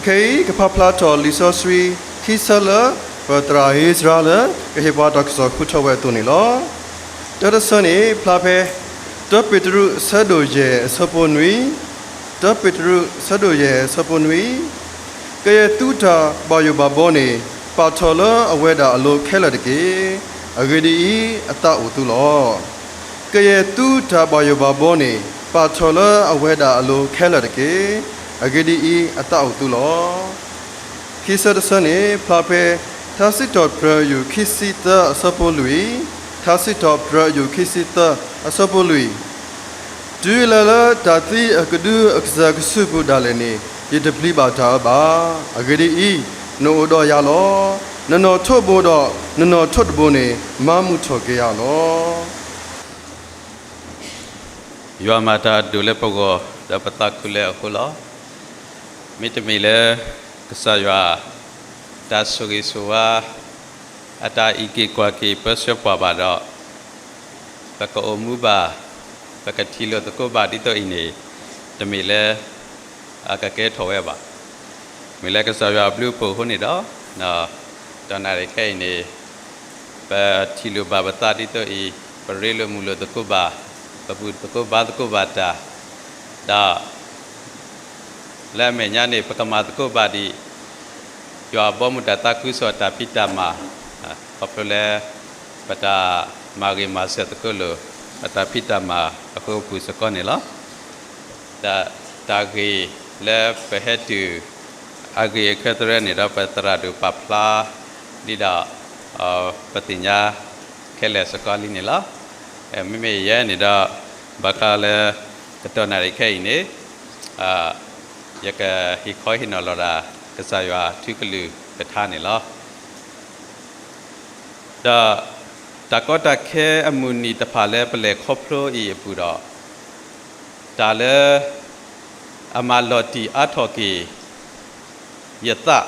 ခဲအံၤကဖးဖျါထီၣ်လံာ်စီဆှံခံဆၢလၢ ပသရၣ်ဧ့စရၤလၢ ကဟ့ၣ်ပှၤတၢ်ကစီၣ်ဃုထၢဝဲအသိးန့ၣ်လီၤ. တၢတဆၢန့ၣ် ဖျါဖဲ တၢပ့းတရူးဆၢဒိၣ်ယဲၢ်အဆၢဖိနွံ, တၢပ့းတရူးဆၢဒိၣ်ယဲၢ်အဆၢဖိနွံ, ကယဲၢ်သုတၢ်ဘၣ်ယိၣ်ဘၣ်ဘီန့ၣ် ပာ်ထီၣ်လၢအဝဲဒၣ်အလိၤခဲလၢာ်တက့ၢ်. အဂ့ၢ်ဒ်အံၤ, အသးအိၣ်သုလီၤ. ကယဲၢ်သုတၢ်ဘၣ်ယိၣ်ဘၣ်ဘီန့ၣ် ပာ်ထီၣ်လၢအဝဲဒၣ်အလိၤခဲလၢာ်တက့ၢ်. အဂ့ၢ်ဒ်အံၤ, အသးအိၣ်သုလီၤ. ခံဆၢတဆၢန့ၣ် ဖျါဖဲ ထါစံးထီၣ်ပတြၢၤယိၤခံဆံသၢအဆၢဖိလွံၢ်, ထါစံးထီၣ်ပတြၢၤယိၤခံဆံသၢအဆၢဖိလွံၢ်, တုၤအလၢလၢတၢ်သံအကဒုအကစၢၢ်ကဆူးပူၤဒၣ်လဲာ်န့ၣ် ယတပျံၤဘၣ်တၢ်အၢဘၣ်. အဂ့ၢ်ဒ်အံၤ, နအိၣ်ဒီးယၤလီၤ. နနီၣ်ထိးဘိဒီး နနီၣ်ထိးတဘိန့ၣ် မၤမုာ်ထီၣ်က့ၤယၤလီၤ. ယွၤမၤတၢ်အဒိၣ်လၢပဂီၢ်ဒီးပသးခုလၢအဃိလီၤ. မ့တမ့ၢ်လၢ ကစၢ်ယွၤ တၢ်ဆိၣ်ဂ့ၤဆိၣ်ဝါ အတၢ်အံးက့ၤကွၢ်က့ၤပၢဆှၢပှၤဘၣ်ဒီး ပကအိၣ်မူဘၣ်, ပကထံၣ်လိာ်သကိးဘၣ်ဒ်သိးအံၤန့ၣ် တမ့ၢ်လၢ အကကဲထီၣ်ဝဲဘၣ်. မ့ၢ်လၢကစၢ်ယွၤအဘျုးအဖှိၣ်အဃိန့ၣ်ဒီး တနံၤအံၤခဲအံၤန့ၣ် ပထံၣ်လိာ်ဘၣ်ပသးဒ်သိးအံၤ, ပရ့လိာ်မုာ်လိာ်သကိးဘၣ်, ပဘူၣ်သကိးဘါသကိးဘၣ်တၢ်, ဒီး လၢအမဲာ်ညါန့ၣ် ပကမၤသကိးဘၣ်ဒံး ယွၤအဘီအမုၢ်တၢ်သးခုကစီၣ်တၢ်ဖံးတၢ်မၤ, ခီဖျိလၢ ပတၢ်မၤဂ့ၤမၤစၢၤသကိးလိာ် အတၢ်ဖံးတၢ်မၤအဃိအပူၤစ့ၢ်ကီးန့ၣ်လီၤ. ဒီးတၢ်ဂ့ၢ်လၢပဟဲတုၤ အဂ့ၢ်အခၢသရၢန့ၣ်ဒီး ပသရၣ်ဒိၣ်ပာ်ဖျါ ဒ်ဒီး ပသ့ၣ်ညါခဲလၢာ်စ့ၢ်ကီးလံန့ၣ်လီၤ. မ့မ့ၢ်ယဲန့ၣ်ဒီး ဘၣ်ဃးလၢ ကတီၢ်နၣ်ရံၣ်ခဲအံၤန့ၣ် ယကဟ့ၣ်ခီဟ့ၣ်နီၤလီၤဒၣ် ကစၢ်ယွၤအထံကလုၢ်ကထါန့ၣ်လီၤ. ဒီးတၢ်ကီတၢ်ခဲအမုၢ်နံၤတဖၣ်လၢပလဲၤခီဖျိအံၤအပူၤဒီး တၢ်လၢ အမၤလီၤတံၢ်အါထီၣ်က့ၤ ယသး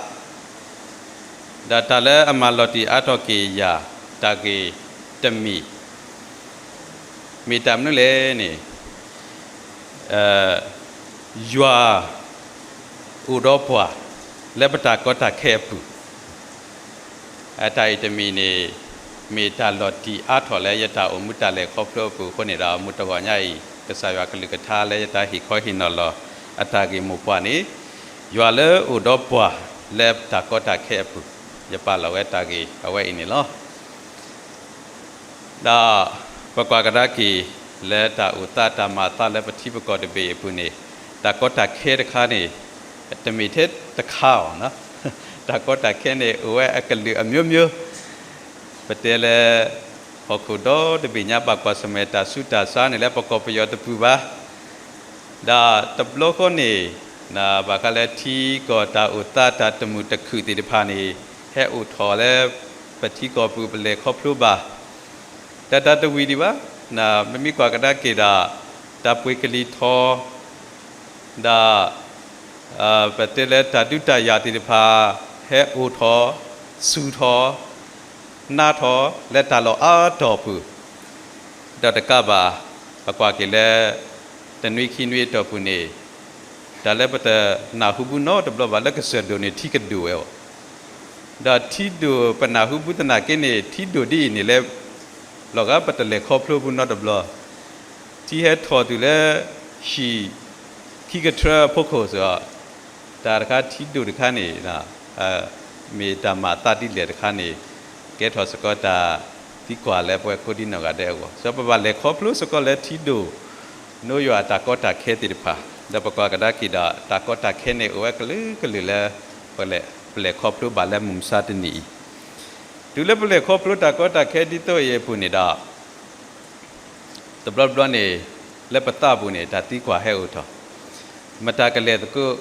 ဒီးတၢ်လၢအမၤလီၤတံၢ်အါထီၣ်က့ၤယၤ တၢ်ဂ့ၢ်တမံၤ မ့ၢ်တၢ်မနုၤလဲၣ်န့ၣ် ယွၤ အိၣ်ဒီးပှၤ လၢပတၢ်ကီတၢ်ခဲအပူၤ အတၢ်အံၤတမံၤန့ၣ် မ့ၢ်တၢ်လီၤတံၢ်အါထီၣ်လၢယတၢ်အိၣ်မူတၢ်လဲၤခီဖျိအပူၤအဃိန့ၣ်ဒီး မုၢ်တဂီၤညါအံၤ ကစၢ်ယွၤကလုၢ်ကထါလၢယတၢ်ဟ့ၣ်ခီဟ့ၣ်နီၤလီၤ အတၢ်ဂ့ၢ်မိၢ်ပှၢ်န့ၣ် ယွၤလၢအိၣ်ဒီးပှၤလၢတၢ်ကီတၢ်ခဲအပူၤ ယပာ်လီၤဝဲတၢ်ဂ့ၢ်အဝဲအံၤန့ၣ်လီၤ. ဒီးပကွၢ်ကဒါက့ၤလၢတၢ်အိၣ်သးတၢ်မၤအသးလၢပထံပကီၢ်တဘ့ၣ်အပူၤန့ၣ် တၢ်ကီတၢ်ခဲတခါန့ၣ် တမ့ၢ်ထဲတခါအီၤ, တၢ်ကီတၢ်ခဲန့ၣ် အိၣ်ဝဲအကလုာ်အမျိုးမျိုး, ပတဲလၢ ဟီၣ်ခိၣ်ဒီတဘ့ၣ်ညါဘၣ်ကွၢ်ဆၢၣ်မဲာ်တၢ်ဆူးတၢ်ဆါန့ၣ်လၢပကီၢ်ပယီၤတပူၤဘၣ် ဒီးတဘျီဃီန့ၣ် ဘၣ်ဃးလၢထံကီၢ်တၢ်အိၣ်သးတၢ်တမုာ်တခုၣ်သ့ၣ်တဖၣ်န့ၣ် ဟဲအိၣ်ထီၣ်လၢ ပထံကီၢ်ပူၤပလဲၤခီဖျိဘၣ်, ဒီးတၢ်တဝံၤဒံးဘၣ်, ပမ့ၢ်ကွၢ်ကဒါက့ၤဒီး တၢ်ပှ့ၤကလံၤထီၣ် ဒီး ပတဲလၢတၢ်ဒုးတၢ်ယၤသ့ၣ်တဖၣ် ဟဲအိၣ်ထီၣ် ဆူၣ်ထီၣ် နးထီၣ်လၢတၢ်လီၢ်အါတီၢ်ပူၤ, ဒီးတကးဘၣ် ပကွၢ်က့ၤလၢ တနွံခံနွံအတီၢ်ပူၤန့ၣ် တၢ်လၢပတနၢ်ဟူဘူးနီတဘျီဘၣ်လၢကစၢၢ်ဒိၣ်န့ၣ် ထံကဒိၣ်ဝဲအီၤ, ဒီးထံဒိၣ်ပနၢ်ဟူဘူးသနာ်က့န့ၣ် ထံဒိၣ်ဒ်အံၤန့ၣ်လၢ လီၤဂာ်ပတလဲၤခီဖျိဘူးနီတဘျီ, ထံဟဲထီၣ်တုၤလၢ ဟံၣ် ခံကထြၢအဖီခိၣ်စ့ၢ်ကီး, တၢ်တခါထံဒိၣ်တခါန့ၣ် မ့ၢ်တၢ်မၤအသးဒ်လဲၣ်တခါန့ၣ် ကဲထီၣ်စ့ၢ်ကီးတၢ်သံကွၢ်လၢပဝဲကိးဒံနီၢ်ဂၤဒဲးအဂီၢ်, စ့ၢ်ကီးပဘၣ်လဲၤခီဖျိစ့ၢ်ကီးလၢထံဒိၣ် နိယွၤအတၢ်ကီတၢ်ခဲသ့ၣ်တဖၣ်, ဒီးပကွၢ်ကဒါက့ၤဒီး တၢ်ကီတၢ်ခဲန့ၣ် အိၣ်ဝဲကလုာ်ကလုာ်လၢ ပလဲၤခီဖျိဘၣ်လၢမုၢ်မဆါတနံၤအံၤ, တုၤလၢပလဲၤခီဖျိတၢ်ကီတၢ်ခဲဒ်သိးအံၤအပူၤန့ၣ်ဒီး တဘျီဘျီန့ၣ် လၢပသးပူၤန့ၣ် တၢ်သံကွၢ်ဟဲအိၣ်ထီၣ်, မတၤကလဲၤသကိး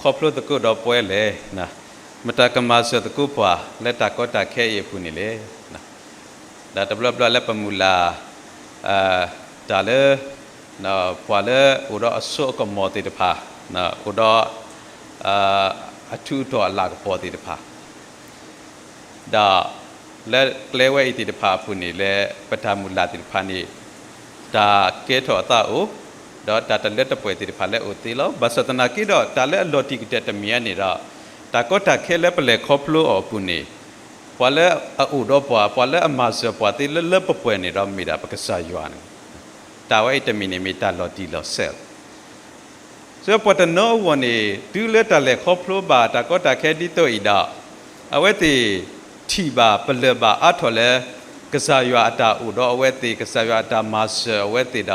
ခီဖျိသကိးဒီးပှၤလဲၣ်, မတၤကမၤစၢၤသကိးပှၤလၢတၢ်ကီတၢ်ခဲအံၤအပူၤန့ၣ်လဲၣ်, ဒီးတဘျီဘျီလၢပမုၢ်လၢ် တၢ်လၢ ပှၤလၢအိၣ်ဒီးအစိအကမီၤသ့ၣ်တဖၣ်, အိၣ်ဒီး အထူးအတီၤအလၤကပီၤသ့ၣ်တဖၣ် ဒီးလၢကျဲဝဲအံၤသ့ၣ်တဖၣ်အပူၤန့ၣ် လၢပတၢ်မုၢ်လၢ်သ့ၣ်တဖၣ်န့ၣ် တၢ်ကဲထီၣ်အသးအိၣ်, ဒီးတၢ်တလၢတပှဲၤသ့ၣ်တဖၣ်လၢအအိၣ်သ့လီၤ. ဘၣ်ဆၣ်သနာ်က့ဒီး တၢ်လၢအလီၤတံၢ်ကတၢၢ်တမံၤအံၤန့ၣ်ဒီး တၢ်ကီတၢ်ခဲလၢပလဲၤခီဖျိအီၤအပူၤန့ၣ် ပှၤလၢအအိၣ်ဒီးပှၤ ပှၤလၢအမၤစၢၤပှၤသ့လၢလၢပှဲၤပှဲၤန့ၣ်ဒီး မ့ၢ်ဒၣ်ပကစၢ်ယွၤန့ၣ်, တၢ်ဝဲအံၤတမံၤန့ၣ် မ့ၢ်တၢ်လီၤတံၢ်လီၤဆဲးလီၤ. စံးပှၤတနီၤအဂီၢ်န့ၣ် တုၤလၢတၢ်လဲၤခီဖျိဘၣ်တၢ်ကီတၢ်ခဲဒ်သိးအံၤဒီး အဝဲသ့ၣ်ထံၣ်ဘၣ်ပလၢၢ်ဘၣ်အါထီၣ်လၢ ကစၢ်ယွၤအတၢ်အိၣ်ဒီးအဝဲသ့ၣ်, ကစၢ်ယွၤအတၢ်မၤစၢၤအဝဲသ့ၣ်ဒီး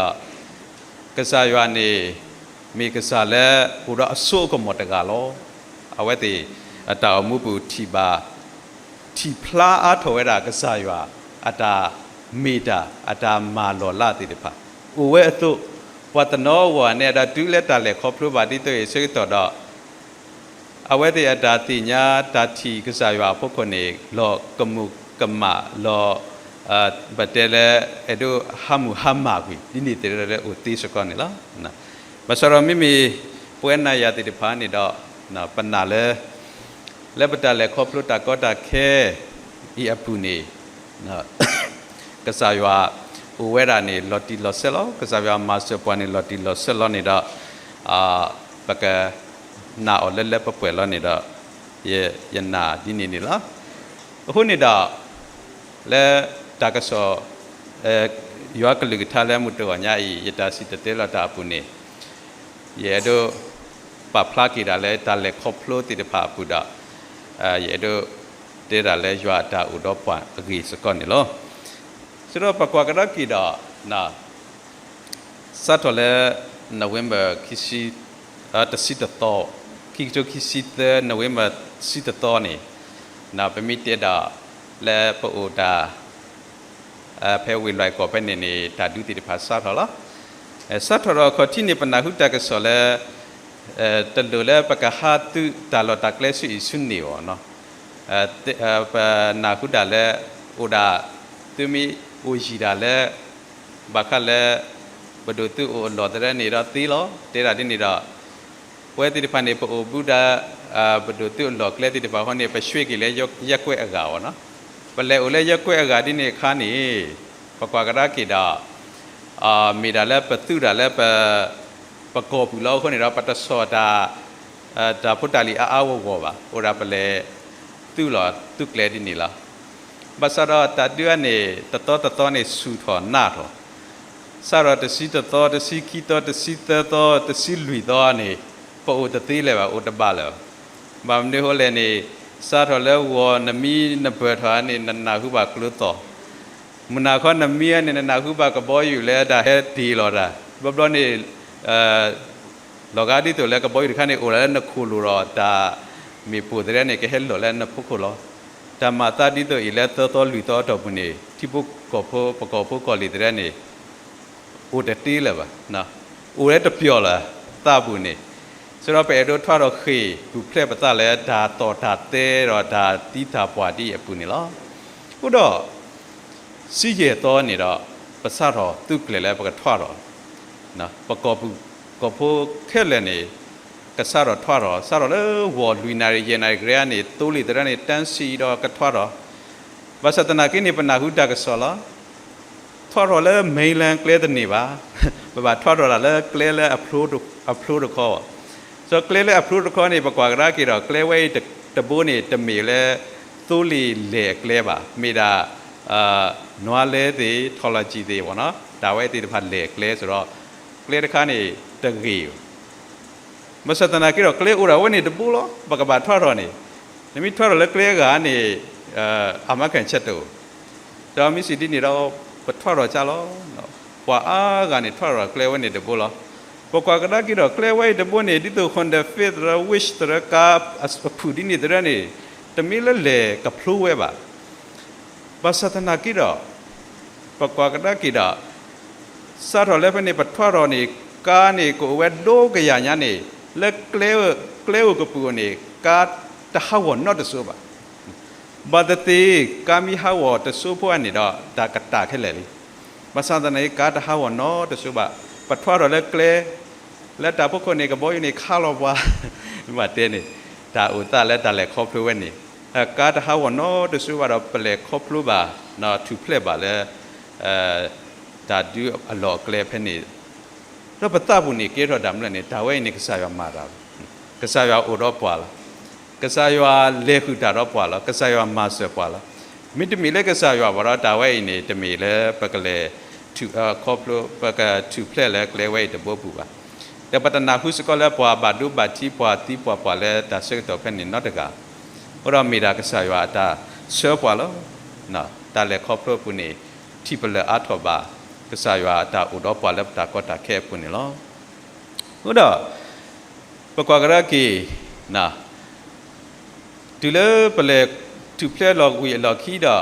ကစၢ်ယွၤန့ၣ် မ့ၢ်ကစၢ်လၢအိၣ်ဒီးအစိအကမီၤတဂၤလီၤ. အဝဲသ့ၣ်အတၢ်အိၣ်မူပူၤထံၣ်ဘၣ် ထံၣ်ဖျါအါထီၣ်ဝဲဒၣ်ကစၢ်ယွၤ အတၢ်မ့ၢ်တၢ် အတၢ်မၤလီၤလးသ့ၣ်တဖၣ် အိၣ်ဝဲအသိး, ပှၤတနီၤအဂီၢ်န့ၣ်ဒီး တုၤလၢတၢ်လဲၤခီဖျိဘၣ်ဒ်သိးအံၤဆၢကတီၢ်ဒီး အဝဲသ့ၣ်အတၢ်သ့ၣ်ညါတၢ်ထံၣ်ကစၢ်ယွၤအဖီခိၣ်န့ၣ် လီၤကမူၣ်ကမၣ်လီၤ, ပတဲလၢ အဲၣ်ဒိးဟးမုၢ်ဟါမၢ်ကွံာ် ဒ်န့ၣ်သ့ၣ်တဖၣ်လၢအိၣ်သ့စ့ၢ်ကီးန့ၣ်လီၤ. ဘၣ်ဆၣ်ဒီးမ့မ့ၢ်ပဝဲနၤယၤသ့ၣ်တဖၣ်န့ၣ်ဒီး ပနာ်လၢ လၢပတၢ်လဲၤခီဖျိတၢ်ကီတၢ်ခဲအံၤအပူၤန့ၣ် ကစၢ်ယွၤအိၣ်ဝဲဒၣ်န့ၣ် လီၤတံၢ်လီၤဆဲးလီၤ, ကစၢ်ယွၤမၤစၢၤပှၤန့ၣ် လီၤတံၢ်လီၤဆဲးလီၤန့ၣ်ဒီး ပကနာ်အီၤလၢလၢပှဲၤပှဲၤလီၤန့ၣ်ဒီး ယနာ်ဒ်န့ၣ်န့ၣ်လီၤ. အဃိန့ၣ်ဒီး လၢတၢ်ကစီၣ် ယွၤကလုၢ်ကထါလၢမုၢ်တဂီၤညါအံၤ ယတၢ်စံၣ်တဲၤတဲလီၤတၢ်အပူၤန့ၣ် ယအဲၣ်ဒိးပာ်ဖျါက့ၤဒၣ်လၢတၢ်လဲၤခီဖျိသ့ၣ်တဖၣ်အပူၤဒီး ယအဲၣ်ဒိးတဲဒၣ်လၢယွၤအတၢ်အိၣ်ဒီးပှၤအဂ့ၢ်စ့ၢ်ကီးန့ၣ်လီၤ. စံးထီၣ်ပကွၢ်ကဒါက့ၤဒီး စးထီၣ်လၢ November ခံဆံ တဆံတသီ, ခံကထိခံဆံသၢ November တဆံတသီန့ၣ် ပမ့ၢ်တဲဒၣ်လၢပအိၣ်တၢ် ဖဲဝ့ၢ်လွဲၢ်ကီၢ်ဖဲန့ၣ်န့ၣ် တၢ်ဒုးသ့ၣ်တဖၣ်စးထီၣ်လီၤ. စးထီၣ်ဒီးအခီၣ်ထံးန့ၣ် ပနၢ်ဟူတၢ်ကစီၣ်လၢ တလိၣ်လၢပကဟးသုးတၢ်လီၢ်တၢ်ကျဲဆူအံၤဆူန့ၣ်အီၤ, ပနၢ်ဟူဒၣ်လၢ အိၣ်ဒၣ် သုမ့ၢ်အိၣ်ယံၤဒၣ်လၢ ဘၣ်ဃးလၢ ပဒိၣ်သုးအိၣ်အလီၢ်သရၢန့ၣ်ဒီးသ့လီၤ. တဲဒၣ်ဒ်န့ၣ်ဒီး ပဝဲသ့ၣ်တဖၣ်န့ၣ် ပအိၣ်ဘူးဒၣ် ပဒိၣ်သုးအလီၢ်ကျဲသ့ၣ်တဖၣ်အဃိန့ၣ် ပရွှေ့က့ၤလၢ ရပ်ကွက် အဂၤအီၤ, ပလဲၤအိၣ်လၢ ရပ်ကွက် အဂၤဒ်န့ၣ်အခါန့ၣ် ပကွၢ်ကဒါက့ၤဒီး မ့ၢ်ဒၣ်လၢပသုးဒၣ်လၢ ပကီၢ်ပူၤလီၤအဃိန့ၣ်ဒီး ပတဆီၣ်တၢ် တၢ်ဖိတၢ်လံၤအါအါဂီၢ်ဂီၢ်ဘၣ်, အိၣ်ဒၣ်ပလဲၤသုးလီၢ်သုးကျဲဒ်န့ၣ်လီၤ. ဘၣ်ဆၣ်ဒီးတၢ်ဒုးအန့ၣ် တသီတသီန့ၣ် ဆူၣ်ထီၣ်နးထီၣ်, စးထီၣ်တဆံတသီ, တဆံခံသီ, တဆံသၢသီ, တဆံလွံၢ်သီန့ၣ် ပအိၣ်တသ့လၢၤဘၣ်, အိၣ်တဘၣ်လၢၤဘၣ်. ဘၣ်မနုၤအဃိလဲၣ်န့ၣ် စးထီၣ်လၢဂီၤနမံနဘၢၣ်ထီၣ်န့ၣ် နနၢ်ဟူဘၣ်ကျိသီၣ်, မုၢ်နၤခီနမံန့ၣ် နနၢ်ဟူဘၣ်ကဘီယူၤလၢတၢ်ဟဲတ့ၢ်လီၤတၢ်, ဘျီဘျီန့ၣ် လီၤဂာ်ဒ်သိးလၢကဘီယူၤတခါန့ၣ် အိၣ်လၢနခိၣ်လိၤဒီး တၢ်မ့ၢ်ပိၢ်သရၢန့ၣ် ကဟဲလီၤလၢနဖီခိၣ်လီၤ. တၢ်မၤသးဒ်သိးအံၤလၢသၢသီလွံၢ်သီအတီၢ်ပူၤန့ၣ် ထံဖိကီၢ်ဖိ ပကီၢ်ဖိကီၢ်လံၤသရၢန့ၣ် အိၣ်တသ့လၢၤဘၣ်, အိၣ်လၢတပျီၤလၢၤသးပူၤန့ၣ်, စံးဒီးပအဲၣ်ဒိးထွဲထီၣ်ဃ့ၢ် ပူၤဖျဲးပသးလၢတၢ်သီၣ်တၢ်သဲဒီးတၢ်သံတၢ်ပှၢ်ဒ်အံၤအပူၤန့ၣ်လီၤ. အဃိဒီး ဆံယဲၢ်သီန့ၣ်ဒီး ပစးထီၣ်သုးကျဲၤလၢပကထွဲထီၣ်, ပကီၢ်ပူၤ ကီၢ်ဖိခဲလၢာ်န့ၣ် ကစးထီၣ်ထွဲထီၣ်, စးထီၣ်လၢဂီၤလွံၢ်နၣ်ရံၣ်ယဲၢ်နၣ်ရံၣ်ကရၢန့ၣ် သိလ့ၣ်သရၢန့ၣ် တန်းစီဒီးကထွဲထီၣ်, ဘၣ်ဆၣ်သနာ်က့န့ၣ် ပနၢ်ဟူတၢ်ကစီၣ်လီၤ. ထွဲထီၣ်လၢ mainland ကျဲတန့ၢ်ဘၣ်, ပဘၣ်ထွဲထီၣ်ဒၣ်လၢကျဲလၢအဖျိတခီ, စီၤကျဲလၢအဖျိတခီန့ၣ် ပကွၢ်ကဒါက့ၤဒီး ကျဲဝဲအံၤတဘိန့ၣ် တမ့ၢ်လၢ သိလ့ၣ်လဲၢ်အကျဲဘၣ်, မ့ၢ်ဒၣ် နွါလဲသ့ၣ် ထီလီၤကံၤသ့ၣ် တၢ်ဝဲသ့ၣ်တဖၣ်လဲၢ်အကျဲစ့ၢ်ဒီး ကျဲတခါန့ၣ် တဂ့ၤဘၣ်. ဘၣ်ဆၣ်သနာ်က့ဒီး ကျဲအိၣ်ဒၣ်ဝဲန့ၣ်တဘိလီၤ, ပကဘၣ်ထွဲထီၣ်န့ၣ်, နမ့ၢ်ထွဲထီၣ်လၢကျဲအဂၤန့ၣ် အမၤခဲဆၢတအိၣ်, ဒီးမ့ၢ်စံးဒ်န့ၣ်ဒီး ပထွဲထီၣ်ကၢ်လီၤ. ပှၤအါဂၤန့ၣ် ထွဲထီၣ်ကျဲဝဲန့ၣ်တဘိလီၤ. ပကွၢ်ကဒါက့ၤဒီး ကျဲဝဲအံၤတဘိန့ၣ် ဒ်သိး Honda Fit သရၢ Wish သရၢကါအဖုၣ်ဒ်န့ၣ်သရၢန့ၣ် တမ့ၢ်လၢလဲၢ်ကဖျိဝဲဘၣ်. ဘၣ်ဆၣ်သနာ်က့ဒီး ပကွၢ်ကဒါက့ၤဒီး စးထီၣ်လၢဖဲန့ၣ် ပထွဲထီၣ်န့ၣ် ကါန့ၣ် ကအိၣ်ဝဲဒိကယၤညါန့ၣ် လၢ ကျဲအိၣ်ကပုာ်န့ၣ် ကါတဟးဂီၤနီတစိၤဘၣ်. ဘၣ်သ့ၣ်သ့ၣ် ကါမ့ၢ်ဟးဂီၤတစိၤဖိန့ၣ်ဒီး တၢ်ကတၢၢ်ခဲလၢာ်လံ. ဘၣ်ဆၣ်သနာ်က့ ကါတဟးဂီၤနီတစိၤဘၣ်. ပထွဲထီၣ်လၢကျဲ လၢတၢ်ဖိခိၣ်န့ၣ် ကဘီယူၤန့ၣ်ခးလီၤပှၤ, မ့ၢ်တဲန့ၣ် တၢ်အိၣ်သးလၢတၢ်လဲၤခီဖျိဝဲန့ၣ် ကါတဟးဂီၤနီတစိၤဘၣ်ဒီး ပလဲၤခီဖျိဘၣ် ထူၣ်ဖျဲးဘၣ်လၢ တၢ်ဒုးအလီၢ်အကျဲဖဲန့ၣ် ဒီးပသးပူၤန့ၣ်ကဲထီၣ်ဒၣ်မနုၤလဲၣ်န့ၣ် တၢ်ဝဲအံၤန့ၣ်ကစၢ်ယွၤမၤတၢ်လီၤ. ကစၢ်ယွၤအိၣ်ဒီးပှၤလီၤ. ကစၢ်ယွၤလဲၤဃုာ်တၢ်ဒီးပှၤလီၤ. ကစၢ်ယွၤမၤစၢၤပှၤလီၤ. မ့တမ့ၢ်လၢကစၢ်ယွၤဘၣ်ဒီး တၢ်ဝဲအံၤန့ၣ် တမ့ၢ်လၢပကလဲၤထုးခီဖျိ ပကထူၣ်ဖျဲးလၢကျဲဝဲအံၤတဘိပူၤဘၣ်. ဒီးပတနၢ်ဟူစ့ၢ်ကီးလၢပှၤဘၣ်ဒိဘၣ်ထံး ပှၤသံပှၤပှၢ်လၢတၢ်ဆၢကတီၢ်ဖဲန့ၣ်နီတဂၤ အဃိဒီးမ့ၢ်ဒၣ်ကစၢ်ယွၤအတၢ်ဆှၢပှၤလီၤ. တၢ်လဲၤခီဖျိအပူၤန့ၣ် ထံၣ်ပလၢၢ်အါထီၣ်ဘၣ် ကစၢ်ယွၤအတၢ်အိၣ်ဒီးပှၤလၢပတၢ်ကီတၢ်ခဲအပူၤန့ၣ်လီၤ. အဃိဒီး ပကွၢ်ကဒါက့ၤ တုၤလၢပလဲၤထူၣ်ဖျဲးလီၤဝံၤအလီၢ်ခံဒီး တၢ်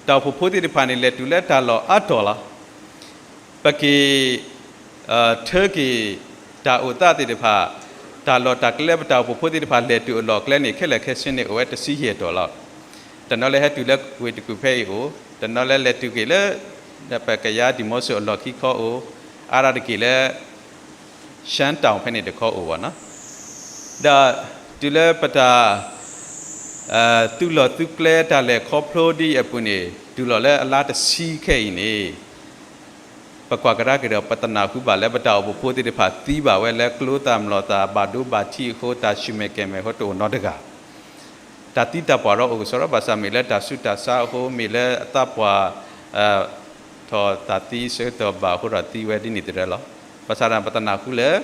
အိၣ်ဖှိၣ်ဖိသ့ၣ်တဖၣ်န့ၣ် လဲၤတုၤလၢတၢ်လီၢ်အါတီၤလီၤ. ပက့ၤ ထၢက့ၤ တၢ်အိၣ်သးသ့ၣ်တဖၣ် တၢ်လီၢ်တၢ်ကျဲ ပတၢ်အိၣ်ဖှိၣ်ဖိသ့ၣ်တဖၣ်လဲၤတုၤအလီၢ်အကျဲန့ၣ် ခဲလၢာ်ခဲဆ့န့ၣ် အိၣ်ဝဲတဆံယဲၢ်တီၤလီၤ. တနီၤလၢဟဲတုၤလၢဝ့ၢ်တကူၣ်ဖဲအံၤအိၣ်, တနီၤလၢလဲၤတုၤက့ၤလၢ ပကယၤဒံၣ်မီစိၣ်အလီၢ်ခံခီအိၣ်, အါဒၣ်တက့ၢ်လၢ ရှမ်းတောင် ဖဲန့ၣ်တခီအိၣ်ဘၣ်နီၤ. ဒီးတုၤလၢပတၢ် သုးလီၢ်သုးကျဲတၢ်လဲၤခီဖျိဒ်အံၤအပူၤန့ၣ် တုၤလီၤလၢအလါတဆံခဲအံၤန့ၣ် ပကွၢ်ကဒါက့ၤဒီး ပတနၢ်ဟူဘၣ်လၢပတၢ်အိၣ်ဖှိၣ်ဖိသ့ၣ်တဖၣ်သံဘၣ်ဝဲလၢကျိသၣ်မျိာ်သၣ် ဘၣ်ဒိဘၣ်ထံးအဃိ တၢ်ဆူၣ်မဲာ်ကဲၤမဲာ်အဃိတအိၣ်နီတဂၤ တၢ်သံတၢ်ပှၢ်ဒီးအိၣ်ကစီၣ်ဒီး ဘၣ်ဆၣ်မ့ၢ်လၢတၢ်ဆူးတၢ်ဆါအဃိ မ့ၢ်လၢအသးပှၢ် ထီၣ်သးသံဆၢကတီၢ်ဘၣ်အဃိဒီးသံဝဲဒ်န့ၣ်တရၢလီၤ. ဘၣ်ဆၣ်ဒီးပတနၢ်ဟူလၢ တၢ်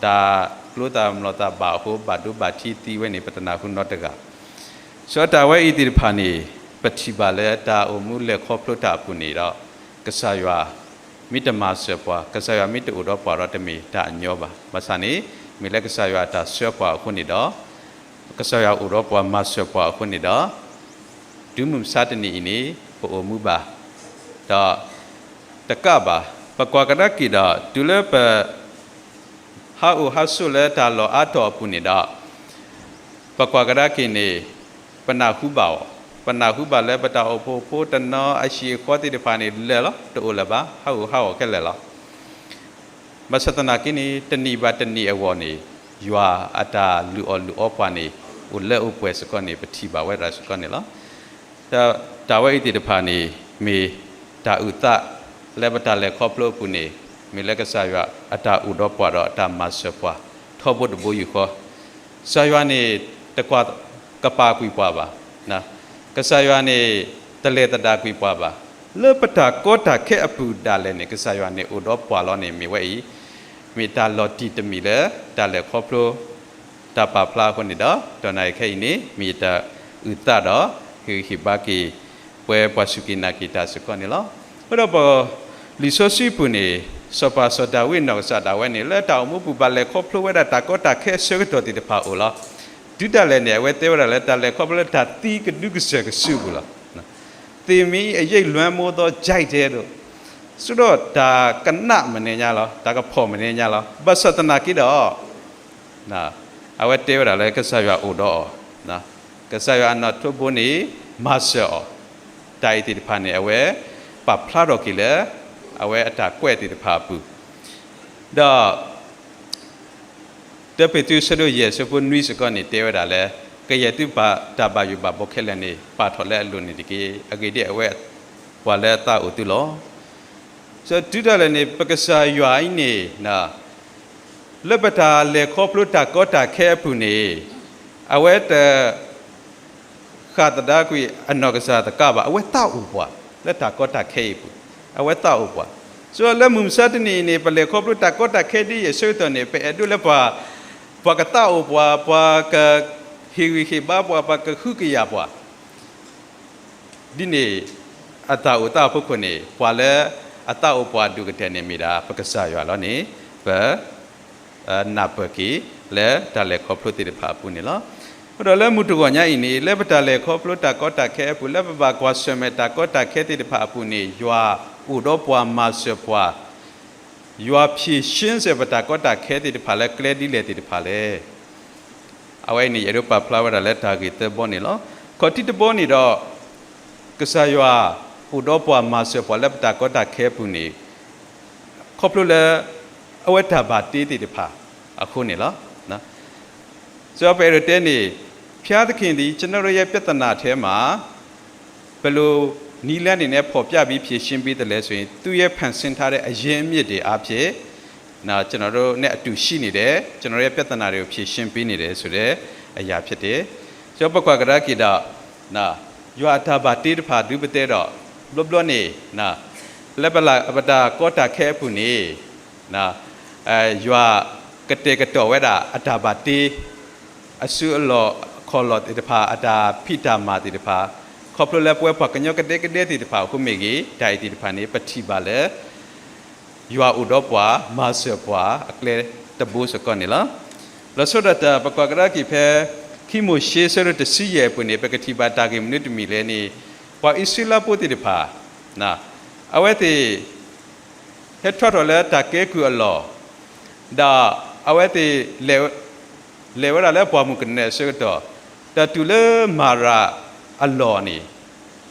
ကျိသၣ်မျိာ်သၣ်ဘၣ်အဃိ ဘၣ်ဒိဘၣ်ထံးသံဝဲန့ၣ် ပတနၢ်ဟူနီတဂၤ. စီၤတၢ်ဝဲအံၤသ့ၣ်တဖၣ်န့ၣ် ပထံၣ်ဘၣ်လၢတၢ်အိၣ်မူလဲၤခီဖျိတၢ်အပူၤန့ၣ်ဒီး ကစၢ်ယွၤ မ့ၢ်တမၤစၢၤပှၤ ကစၢ်ယွၤမ့ၢ်တအိၣ်ဒီးပှၤဒီးတမ့ၢ်တၢ်အညီဘၣ်. ဘၣ်ဆၣ်န့ၣ် မ့ၢ်လၢကစၢ်ယွၤအတၢ်ဆှၢပှၤအဃိန့ၣ်ဒီး ကစၢ်ယွၤအိၣ်ဒီးပှၤမၤစၢၤပှၤအဃိန့ၣ်ဒီး တုၤမုၢ်မဆါတနံၤအံၤန့ၣ် ပအိၣ်မူဘၣ် ဒီး တကးဘၣ် ပကွၢ်ကဒါက့ၤဒီး တုၤလၢပ ဟးအိၣ်ဟးဆိးလၢတၢ်လီၢ်အါတီၤအပူၤန့ၣ်ဒီး ပကွၢ်ကဒါက့ၤန့ၣ် ပနၢ်ဟူဘၣ်အီၤ, ပနၢ်ဟူဘၣ်လၢပတၢ်အိၣ်ဖှိၣ်ဖိတနီၤအဟံၣ်အဃီသ့ၣ်တဖၣ်န့ၣ် လၢာ်လီၤ တအိၣ်လၢၤဘၣ် ဟးဂူာ်ဟးဂီၤခဲလၢာ်လီၤ. ဘၣ်ဆၣ်သနာ်က့န့ၣ် တနံၣ်ဘၣ်တနံၣ်အဂီၢ်န့ၣ် ယွၤအတၢ်လုၢ်အီၣ်လုၢ်အီပှၤန့ၣ် အိၣ်လၢအိၣ်ပှဲၤစ့ၢ်ကီးန့ၣ် ပထံၣ်ဘၣ်ဝဲဒၣ်စ့ၢ်ကီးန့ၣ်လီၤ. တၢ်ဝဲအံၤသ့ၣ်တဖၣ်န့ၣ် မ့ၢ်တၢ်အုၣ်သးလၢပတၢ်လဲၤခီဖျိအပူၤန့ၣ် မ့ၢ်လၢကစၢ်ယွၤအတၢ်အိၣ်ဒီးပှၤဒီးအတၢ်မၤစၢၤပှၤ ထီဘိတဘိယူၢ်ဃီ, ကစၢ်ယွၤန့ၣ် တကွၢ်ကပာ်ကွံာ်ပှၤဘၣ်, ကစၢ်ယွၤန့ၣ် တလဲၤသဒၣ်ကွံာ်ပှၤဘၣ်, လၢပတၢ်ကီတၢ်ခဲအပူၤဒၣ်လဲာ်န့ၣ် ကစၢ်ယွၤန့ၣ်အိၣ်ဒီးပှၤလီၤန့ၣ် မ့ၢ်ဝဲအံၤ မ့ၢ်တၢ်လီၤတံၢ်တမံၤလၢ တၢ်လဲၤခီဖျိ တၢ်ပာ်ဖျါအဃိန့ၣ်ဒီး ဒီးနၤအံၤခဲအံၤန့ၣ် မ့ၢ်ယတၢ်အုၣ်သးဒီး ဟ့ၣ်ဂံၢ်ဟ့ၣ်ဘါက့ၤ ပှၤစူၢ်က့ၤနာ်က့ၤတၢ်စ့ၢ်ကီးန့ၣ်လီၤ. အဃိဒီးပ လံာ်စီဆှံပူၤန့ၣ် စီၤပၤစီၤဒၤဝံးအနီၢ်ကစၢ်ဒၣ်ဝဲန့ၣ် လၢတၢ်အိၣ်မူပူၤဘၣ်လဲၤခီဖျိဝဲဒၣ်တၢ်ကီတၢ်ခဲအဆၢကတီၢ်သ့ၣ်တဖၣ်အိၣ်လီၤ. တုၤဒၣ်လဲာ်န့ၣ် အဝဲတဲဝဲဒၣ်လၢတၢ်လဲၤခီဖျိလၢတၢ်သံကဒုကစၢၢ်ကစုပူၤလီၤ. သေမင်းအရိပ်လွှမ်းမိုးသောချိုင့်ထဲသို့ ဆိဒီးတၢ်ကနၣ်မနုၤညါလီၤ, တၢ်ကဖီၣ်မနုၤညါလီၤ. ဘၣ်ဆၣ်သနာ်က့ဒီး အဝဲတဲဝဲဒၣ်လၢကစၢ်ယွၤအိၣ်ဒီးအီၤ, ကစၢ်ယွၤအနီၣ်ထိးဘိန့ၣ် မၤစၢၤအီၤ, တၢ်အံၤသ့ၣ်တဖၣ်န့ၣ် အဝဲပာ်ဖျါထီၣ်က့ၤလၢ အဝဲအတၢ်ကွဲးသ့ၣ်တဖၣ်အပူၤ, ဒီး တၢ ပ့းတရူး အဆၢဒိၣ်ယဲၢ် အဆၢဖိနွံစ့ၢ်ကီးန့ၣ် တဲဝဲဒၣ်လၢ ကယဲၢ်သုတၢ်ဘၣ်ယိၣ်ဘၣ်ဘီခဲလၢာ်န့ၣ် ပာ်ထီၣ်လၢအလိၤန့ၣ်တက့ၢ်. အဂ့ၢ်ဒ်အံၤ, အဝဲပှၤလၢအသးအိၣ်သုလီၤ. တုၤဒၣ်လဲာ်န့ၣ် ပကစၢ်ယွၤအံၤန့ၣ် လၢပတၢ်လဲၤခီဖျိတၢ်ကီတၢ်ခဲအပူၤန့ၣ် အဝဲတ ဃၣ်သဒါကွံာ်အနီၢ်ကစၢ်တကးဘၣ်, အဝဲသးအိၣ်ပှၤ လၢတၢ်ကီတၢ်ခဲအံၤအပူၤ, အဝဲသးအိၣ်ပှၤ. ဆိလၢမုၢ်မဆါတနံၤအံၤန့ၣ် ပလဲၤခီဖျိတၢ်ကီတၢ်ခဲဒ်အံၤအဆၢကတီၢ်န့ၣ် ပအဲၣ်ဒိးလၢပှၤ ပှၤကသးအိၣ်ပှၤ, ပှၤကဟ့ၣ်ဂံၢ်ဟ့ၣ်ဘါပှၤ, ပှၤကဟုကယာ်ပှၤ ဒ်န့ၣ် အတၢ်အိၣ်သးအဖီခိၣ်န့ၣ် ပှၤလၢအသးအိၣ်ပှၤအဒိၣ်ကတၢၢ်န့ၣ်မ့ၢ်ဒၣ် ပကစၢ်ယွၤလီၤန့ၣ် ပ နၢ်ပၢၢ်က့ၤလၢတၢ်လဲၤခီဖျိသ့ၣ်တဖၣ်အပူၤန့ၣ်လီၤ. အဃိဒီးလၢမုၢ်တဂီၤညါအံၤန့ၣ် လၢပတၢ်လဲၤခီဖျိတၢ်ကီတၢ်ခဲအပူၤ လၢပဘၣ်ကွၢ်ဆၢၣ်မဲာ်တၢ်ကီတၢ်ခဲသ့ၣ်တဖၣ်အပူၤန့ၣ် ယွၤအိၣ်ဒီးပှၤမၤစၢၤပှၤ, ယွၤဖြေရှင်းစ့ၢ်ပတၢ်ကီတၢ်ခဲသ့ၣ်တဖၣ်လၢကျဲဒ်လဲၣ်သ့ၣ်တဖၣ်လဲၣ်. အဝဲအံၤန့ၣ် ယအဲၣ်ဒိးပာ်ဖျါဝဲဒၣ်လၢတၢ်ဂ့ၢ်သၢဘီန့ၣ်လီၤ. ခီၣ်ထံးတဘီန့ၣ်ဒီး ကစၢ်ယွၤအိၣ်ဒီးပှၤမၤစၢၤပှၤလၢပတၢ်ကီတၢ်ခဲအပူၤန့ၣ် ခီဖျိလၢ အဝဲတၢ်ဘၣ်တ့သ့ၣ်တဖၣ်အဃိန့ၣ်လီၤ. စီၤပၤအဲၣ်ဒိးတဲန့ၣ် ဖျါသခင်သည် ကျွန်တော်တို့ရဲ့ ပြဿနာထဲမှာ ဘယ်လိုနည်းလမ်းတွေနဲ့ ဖော်ပြပြီး ဖြေရှင်းပေးသလဲဆိုရင် သူ့ရဲ့ဖန်ဆင်းထားတဲ့ အရင်းအမြစ်တွေအားဖြင့် ကျွန်တော်တို့နဲ့အတူရှိနေတယ်, ကျွန်တော်တို့ရဲ့ပြဿနာတွေကိုဖြေရှင်းပေးနေတယ်ဆိုတဲ့အရာဖြစ်တယ်. ဆိုတော့ ပကွၢ်ကဒါက့ၤဒီး ယွၤအတၢ်ဘၣ်တ့တဖၣ် ဒုးပတဲဒီး ဘျီဘျီန့ၣ် လၢပတၢ်ကီတၢ်ခဲအပူၤန့ၣ် ယွၤကတဲာ်ကတီၤဝဲဒၣ်အတၢ်ဘၣ်တ့ အစုအလီၢ်ခီၣ်လီၢ်သ့ၣ်တဖၣ် အတၢ်ဖံးတၢ်မၤသ့ၣ်တဖၣ် ခီဖျိလၢပဝဲပှၤကညီကဒဲကဒဲသ့ၣ်တဖၣ်အဃိမ့ၢ်ဂ့ၤ တၢ်အံၤသ့ၣ်တဖၣ်န့ၣ် ပထံၣ်ဘၣ်လၢ ယွၤအိၣ်ဒီးပှၤ မၤစၢၤပှၤအကျဲတဘိစ့ၢ်ကီးန့ၣ်လီၤ. လီၤဆီဒၣ်တၢ် ပကွၢ်ကဒါက့ၤဖဲ ခံမိၤၡ့ ဆၢဒိၣ်တဆံယဲၢ်အပူၤန့ၣ် ပကထံၣ်ဘၣ်တၢ်ဂ့ၢ်မနုၤတမံၤလဲၣ်န့ၣ် ပှၤအံၣ်စရ့လးဖိသ့ၣ်တဖၣ် အဝဲသ့ၣ် ဟဲထီၣ်ထီၣ်လၢတၢ်ကဲကုၢ်အလီၢ်, ဒီးအဝဲသ့ၣ် လဲၤဝဲဒၣ်လၢပှၢ်မုၢ်ကနၢအဆၢကတီၢ်, ဒီးတုၤလၢမၤရၤအလီၢ်န့ၣ်,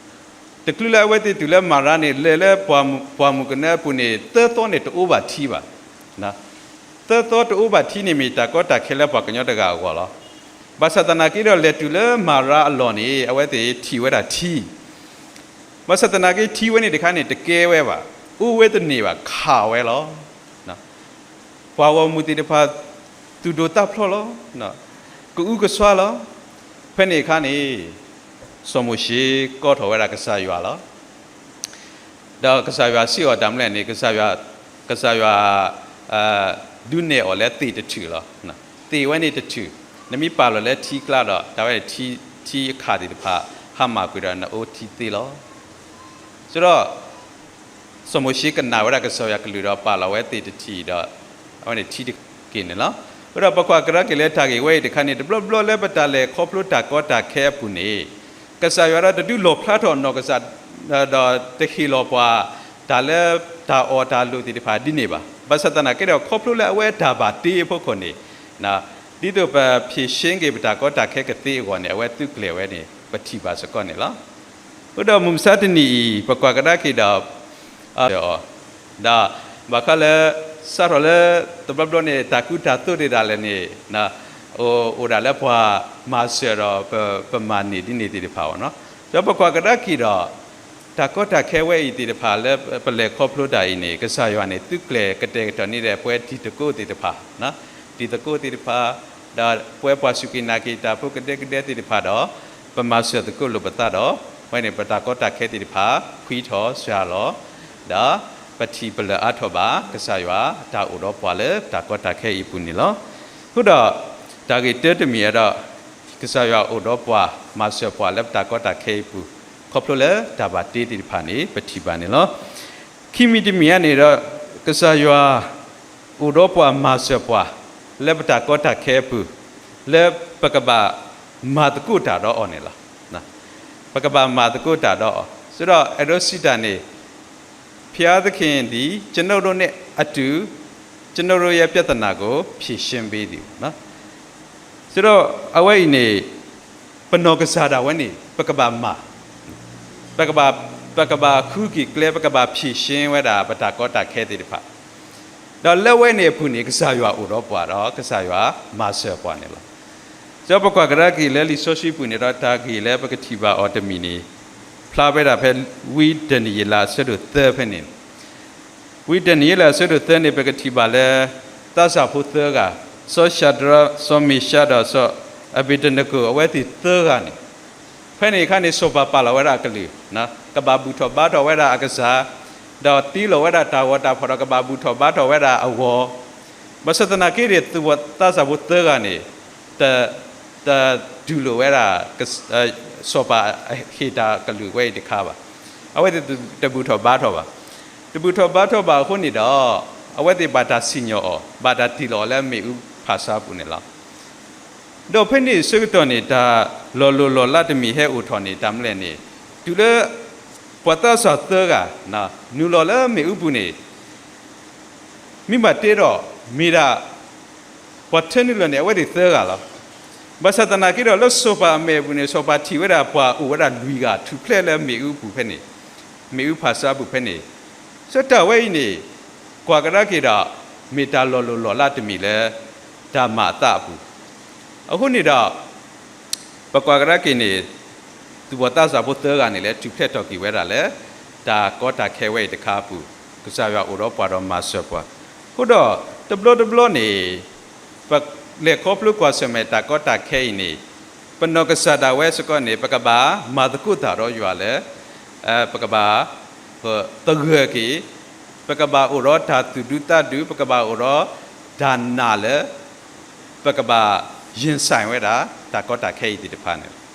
တချုးလၢအဝဲသ့ၣ်တုၤလၢမၤရၤန့ၣ် လဲၤလၢပှၢ်မုၢ်ကနၢအပူၤန့ၣ် သၢသီန့ၣ်တအိၣ်ဘၣ်ထံဘၣ်. သၢသီတအိၣ်ဘၣ်ထံန့ၣ်မ့ၢ်တၢ်ကီတၢ်ခဲလၢပှၤကညီတဂၤအဂီၢ်လီၤ. ဘၣ်ဆၣ်သနာ်က့ဒီး လဲၤတုၤလၢမၤရၤအလီၢ်န့ၣ် အဝဲသ့ၣ်ထံၣ်ဝဲဒၣ်ထံ ဘၣ်ဆၣ်သနာ်က့ထံဝဲန့ၣ်တခါန့ၣ် တကဲဝဲဘၣ်, အိၣ်ဝဲတန့ၢ်ဘၣ်, ခးဝဲလီၤ. ပှၤဂီၢ်မုၢ်သ့ၣ်တဖၣ် သူၣ်ဒိၣ်သးဖျိးလီၤ, ကအုကစွါလီၤ. ဖဲန့ၣ်အခါန့ၣ် စီၤမိၤၡ့ကိးထီၣ်ဝဲဒၣ်ကစၢ်ယွၤလီၤ. ဒီးကစၢ်ယွၤစံးအီၤတၢ်မနုၤလဲၣ်န့ၣ် ကစၢ်ယွၤ ကစၢ်ယွၤ ဒုးနဲၣ်အီၤလၢသ့ၣ်တထူၣ်လီၤ. သ့ၣ်ဝဲန့ၣ်တထူၣ်, နမ့ၢ်ပာ်လီၤလၢထံကျါဒီး တၢ်ဝဲန့ၣ် ထံအခါသ့ၣ်တဖၣ် ဟါမၢ်ကွံာ်ဒီးနအိၣ်ထံသ့လီၤ. ဆိုတော့ စီၤမိၤၡ့ကနၣ်ဝဲဒၣ်ကစၢ်ယွၤကလုၢ်ဒီးပာ်လီၤဝဲသ့ၣ်တထူၣ်ဒီး အဝဲန့ၣ်ထံတက့ၢ်န့ၣ်လီၤ. အဃိဒီးပကွၢ်ကဒါက့ၤလၢတၢ်ဂ့ၢ်ဝဲအံၤတခါန့ၣ် တဘျီဘျီလၢပတၢ်လဲၤခီဖျိတၢ်ကီတၢ်ခဲအပူၤန့ၣ် ကစၢ်ယွၤဒီးတဒုးလီၣ်ဖျါထီၣ်နီၢ်ကစၢ် ဒီးတဟ့ၣ်လီၤပှၤ တၢ်လၢတၢ်အီၣ်တၢ်လိၤသ့ၣ်တဖၣ်ဒ်န့ၣ်ဘၣ်. ဘၣ်ဆၣ်သနာ်က့ဒီး ခီဖျိလၢအဝဲအတၢ်ဘၣ်တ့အဖီခိၣ်န့ၣ် ဒ်သိးပဖြေရှင်းက့ၤပတၢ်ကီတၢ်ခဲကသ့အဂီၢ်န့ၣ် အဝဲသုးကျဲၤဝဲန့ၣ် ပထံၣ်ဘၣ်စ့ၢ်ကီးန့ၣ်လီၤ. အဃိဒီးမုၢ်မဆါတနံၤအံၤ ပကွၢ်ကဒါက့ၤဒီး အီၤ, ဒီးဘၣ်ဃးလၢ စးထီၣ်လၢ တဘျီဘျီန့ၣ် တၢ်ကူတၢ်သိးသ့ၣ်ဒၣ်လဲာ်န့ၣ် အိၣ်ဒၣ်လၢပှၤမၤစၢၤဒီး ပမၤန့ၢ်ဒ်န့ၣ်သ့ၣ်တဖၣ်အီၤနီၤ. ဒီးပကွၢ်ကဒါက့ၤဒီး တၢ်ကီတၢ်ခဲဝဲအံၤသ့ၣ်တဖၣ်လၢပလဲၤခီဖျိတၢ်အံၤန့ၣ် ကစၢ်ယွၤန့ၣ် သုးကျဲၤကတဲာ်ကတီၤန့ၢ်ဒီးပဝဲတံၤသကိးသ့ၣ်တဖၣ်, တံၤသကိးသ့ၣ်တဖၣ် ဒီးပဝဲပှၤစူၢ်က့ၤနာ်က့ၤတၢ်ဖိကဒဲကဒဲသ့ၣ်တဖၣ်ဒီး ပမၤစၢၤသကိးလိာ်ပသးဒီး ဝဲန့ၣ်ပတၢ်ကီတၢ်ခဲသ့ၣ်တဖၣ် ဖှံထီၣ်စှၤလီၤ, ဒီးပထံၣ်ပလၢၢ်အါထီၣ်ဘၣ် ကစၢ်ယွၤတၢ်အိၣ်ဒီးပှၤလၢတၢ်ကီတၢ်ခဲအံၤအပူၤန့ၣ်လီၤ. အဃိဒီး တၢ်ဂ့ၢ်တၢတမံၤဒီး ကစၢ်ယွၤအိၣ်ဒီးပှၤ မၤစၢၤပှၤလၢပတၢ်ကီတၢ်ခဲအံၤအပူၤ ခီဖျိလၢတၢ်ဘၣ်တ့သ့ၣ်တဖၣ်န့ၣ် ပထံၣ်ဘၣ်န့ၣ်လီၤ. ခံမံၤတမံၤန့ၣ်ဒီး ကစၢ်ယွၤ အိၣ်ဒီးပှၤမၤစၢၤပှၤ လၢပတၢ်ကီတၢ်ခဲအပူၤ လၢပကဘၣ်မၤသကိးတၢ်ဒီးအီၤန့ၣ်လီၤ. ပကဘၣ်မၤသကိးတၢ်ဒီးအီၤ, ဆိုတော့ အဲၣ်ဒိးစံးတၢ်န့ၣ် ဘုရားသခင်သည် ကျွန်ုပ်တို့နဲ့အတူ ကျွန်ုပ်တို့ရဲ့ပြဿနာကို ဖြေရှင်းပေးသည်. ဆိုတော့ အဝဲအံၤန့ၣ် ပနီၢ်ကစၢ်ဒၣ်ဝဲန့ၣ် ပကဘၣ်မၤ ပကဘၣ် ပကဘၣ်ဃုက့ၤကျဲ ပကဘၣ်ဖြေရှင်းဝဲဒၣ် ပတၢ်ကီတၢ်ခဲသ့ၣ်တဖၣ်, ဒီးလၢအဝဲန့ၣ်အပူၤန့ၣ် ကစၢ်ယွၤအိၣ်ဒီးပှၤဒီး ကစၢ်ယွၤမၤစၢၤပှၤန့ၣ်လီၤ. ဒီးပကွၢ်ကဒါက့ၤလၢလံာ်စီဆှံပူၤန့ၣ်ဒီး တၢ်ဂ့ၢ်လၢပကထံၣ်ဘၣ်အီၤတမံၤန့ၣ် ဖျါဝဲဒၣ်ဖဲ ဝံဒၤနံးယ့လးအဆၢဒိၣ်သၢဖဲန့ၣ် ဝံဒၤနံးယ့လးအဆၢဒိၣ်သၢန့ၣ် ပကထံၣ်ဘၣ်လၢ သးစၢ်ဖိသၢဂၤ, စီၤၡၤဒြး, စီၤမ့ၤၡး ဒီး စီၤအဘ့းနကိၤ အဝဲသ့ၣ်သၢဂၤန့ၣ် ဖဲန့ၣ်အခါန့ၣ် စီၤပၤပာ်လီၤဝဲဒၣ်အကလုၢ်, ကဘၣ်ဘူၣ်ထီၣ်ဘါထီၣ်ဝဲဒၣ်အကစၢ်, ဒီးတ့လီၤဝဲဒၣ်တၢ်ဂီၤတၢ်ဖီၣ်ဒီး ကဘၣ်ဘူၣ်ထီၣ်ဘါထီၣ်ဝဲဒၣ်အဂီၤ, ဘၣ်ဆၣ်သနာ်က့န့ၣ် သးစၢ်ဖိသၢဂၤန့ၣ် တ တတူၢ်လိာ်ဝဲဒၣ် စီၤပၤဟ့ၣ်တၢ်ကလုၢ်ဝဲအံၤတခါဘၣ်. အဝဲသ့ၣ်တဘူၣ်ထီၣ်ဘါထီၣ်ဘၣ်. တဘူၣ်ထီၣ်ဘါထီၣ်ဘၣ်အဃိန့ၣ်ဒီး အဝဲသ့ၣ်ဘၣ်တၢ်စံၣ်ညီၣ်အီၤ, ဘၣ်တၢ်တ့ၢ်လီၤအီၤလၢမ့ၣ်အူဖးဆါပူၤန့ၣ်လီၤ. ဒီးဖဲန့ၣ်အဆၢကတီၢ်န့ၣ် တၢ်လီၤလိၢ်လီၤလးတမံၤဟဲအိၣ်ထီၣ်န့ၣ် တၢ်မနုၤလဲၣ်န့ၣ် တုၤလၢ ပှၤသးစၢ်သၢဂၤ နုာ်လီၤလၢမ့ၣ်အူပူၤန့ၣ် မ့ၢ်ဘၣ်တဲဒီး မ့ၢ်ဒၣ် ပှၤထၢနုာ်လီၤန့ၣ် အဝဲသ့ၣ်သၢဂၤလီၤ. ဘၣ်ဆၣ်သနာ်က့ဒီး လၢစီၤပၤအမဲာ်အပူၤန့ၣ် စီၤပၤထံၣ်ဝဲဒၣ်ပှၤအိၣ်ဝဲဒၣ်လွံၢ်ဂၤ ထူၣ်ဖျဲးလၢမ့ၣ်အူပူၤဖဲန့ၣ်, မ့ၣ်အူဖးဆါပူၤဖဲန့ၣ်, ဆၢတၢ်ဝဲအံၤန့ၣ် ကွၢ်ကဒါက့ၤဒီး မ့ၢ်တၢ်လီၤလိၢ်လီၤလးတမံၤလၢ တၢ်မၤအသးအပူၤ အဃိန့ၣ်ဒီး ပကွၢ်ကဒါက့ၤန့ၣ် သူၣ်ဘီၣ်သးစၢ်ဖိသၢဂၤန့ၣ် လဲၤထူၣ်ဖျဲးထီၣ်က့ၤဝဲဒၣ်လၢ တၢ်ကီတၢ်ခဲဝဲအံၤတခါအပူၤ, ကစၢ်ယွၤအိၣ်ဒီးပှၤဒီးမၤစၢၤပှၤ, အဃိဒီး တဘျီတဘျီန့ၣ် ပလဲၤခီဖျိကွၢ်ဆၢၣ်မဲာ်တၢ်ကီတၢ်ခဲအံၤန့ၣ် ပနီၢ်ကစၢ်ဒၣ်ဝဲစ့ၢ်ကီးန့ၣ် ပကဘၣ်မၤသကိးတၢ်ဒီးယွၤလၢ ပကဘၣ်သဂၢၢ်က့ၤ, ပကဘၣ်အိၣ်ဒီးတၢ်သူၣ်ဒူသးဒူ, ပကဘၣ်အိၣ်ဒီးတၢ်နာ်လၢ ပကဘၣ်ရင်ဆိုင်ဝဲဒၣ် တၢ်ကီတၢ်ခဲအံၤသ့ၣ်တဖၣ်န့ၣ်လီၤ.